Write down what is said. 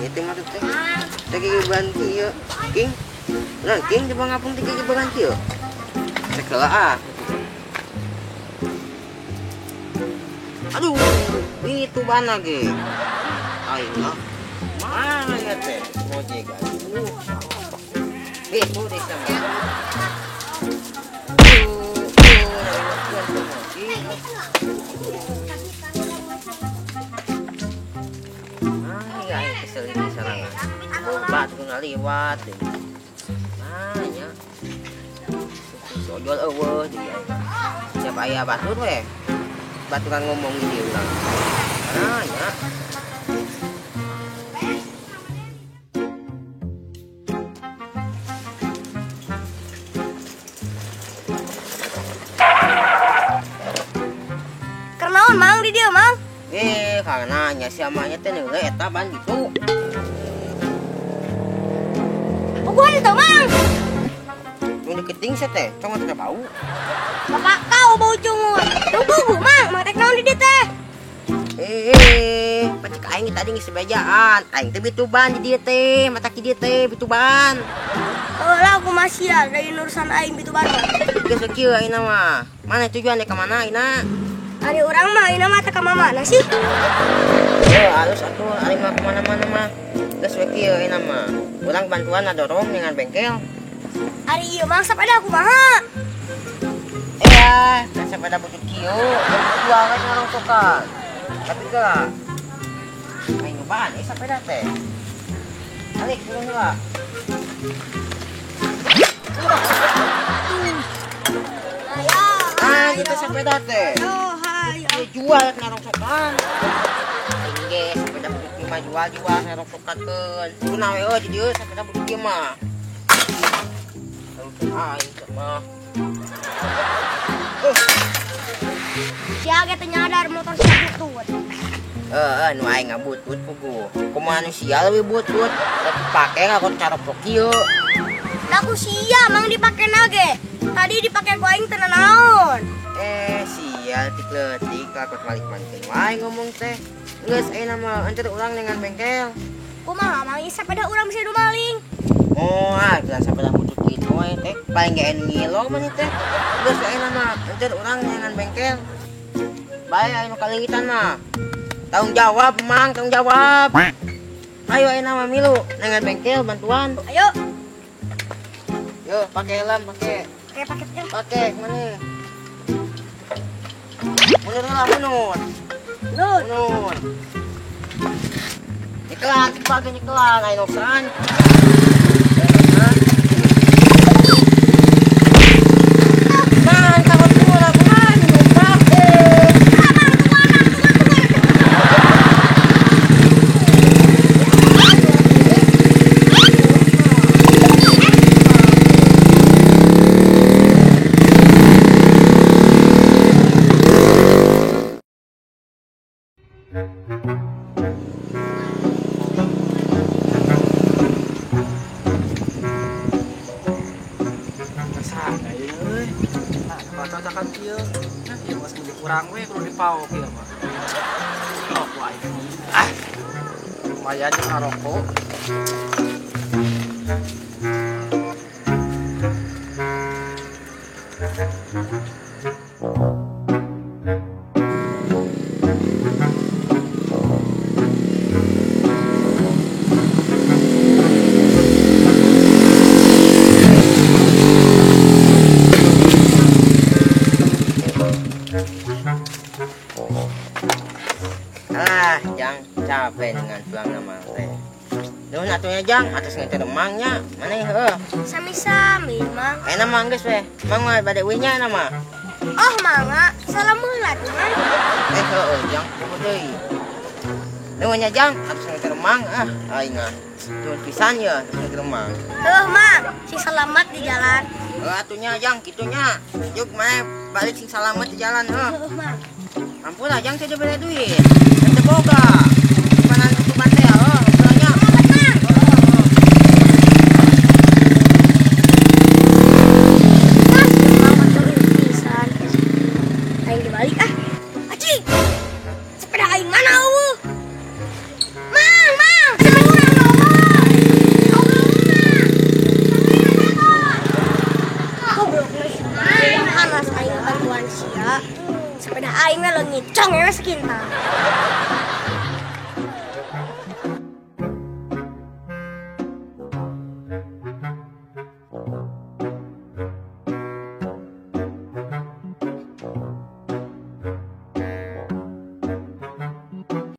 Itu mah teh. Teh gigiban kieu. King. Nah, King coba ngapung teh gigiban kieu. Cek heula ah. Aduh, itu ban lagi. Aing mah. Mana ya teh? Ngojek aduh. Itu deh sama. Kesel ini serangan. Batu ngaliwat. Nah, si ojol eueuh jadi aing. Siap aya batur we. Baturan ngomong di dieu urang. Nah, nya. Kernaon Mang di dieu, Mang? Karena nya si amanya teh neuleuh eta ban gitu. Puguhan teu, Mang. Nu diketing sia teh, cuma teh bau. Bapak kau bau cungur. Nu puguh, Mang. Mang rek naon di dieu teh? Pacik aing tadi geus bejaan. Aing teh bituban di dieu teh, mata ki dieu teh bituban. Heulah aku masih ada urusan aing bituban mah. Geus kieu aing mah. Mana tujuan ka mana aing? Ari urang mah ayeuna mah teh ka mana sih? Halus atuh ari mah kemana-mana mah. Geus we kieu ayeuna mah. Urang bantuan adorong dengan bengkel. Ari ieu mah sepeda kumaha? Kan sepeda butut kieu, jual we ngarongsokan. Tapi geura. Aing ngobaan sepeda teh. Balik turun heula. Ah, gitu sepeda teh. Jual ngarongsokan. Aing ge sepeda butut kieu mah jual-jual ngarongsokankeun. Kunaon we di dieu sepeda butut kieu mah. Aing mah. Sia ge teu nyadar motor sia butut. Nu aing ngabutut puguh. Kumaha nu sia leuwih butut, tapi pake ngakon caroprok kieu. Lah ku sia mang dipake na ge. Tadi dipake ku aing teu nanaon. Sial tik leutik lakot balik mankeun wae ngomong teh. Geus ayeuna mah anteur urang dengan bengkel. Kumaha mang sepeda urang bisa nu maling? Oh, ah, sepeda butut kitu we teh. Paling ge anu ngilo mah teh. Geus ayeuna mah anteur urang dengan bengkel. Bae anu kaleungitan mah. Tanggung jawab, Mang, tanggung jawab. Ayo ayeuna mah milu dengan bengkel bantuan. Ayo. Yo, pakai helm, pakai. Pakai pakai. Pakai mana? Mundur lah, mundur. Mundur. Nyekelan, cepat nyekelan, ayo noksan. Man, takut semua lah, man, numpak. Cocokan kieu. Nah, ieu geus kurang we kudu dipaok ieu mah. Oh, ku aing. Ah. Lumayan jeung ngarokok. Alah, Jang, capek dengan pulang nama teh. Nuhun atuh nya Jang, atas ngeter emangnya. Mana heuh? Sami-sami, Mang. Ayeuna mah geus we. Mang mah bade euy nya mah. Oh, mangga. Salam heula tuh, Mang. Heueuh Jang, kudu deui. Nuhun nya Jang, atas ngeter emang ah, aing ah. Nuhun pisan ya, atas ngeter emang. Heuh, Mang. Sing selamat di jalan. Heuh atuh nya Jang, kitu nya. Juk mah balik sing selamat di jalan heuh. Heuh, Mang. Ampun lah, Jang teh bere duit. Teu boga. Simpanan tutupan teh heuh, nya. Aing dibalik ah. Aci. Sepeda aing mana eueuh? Mang, Mang, sepeda urang. sekintal.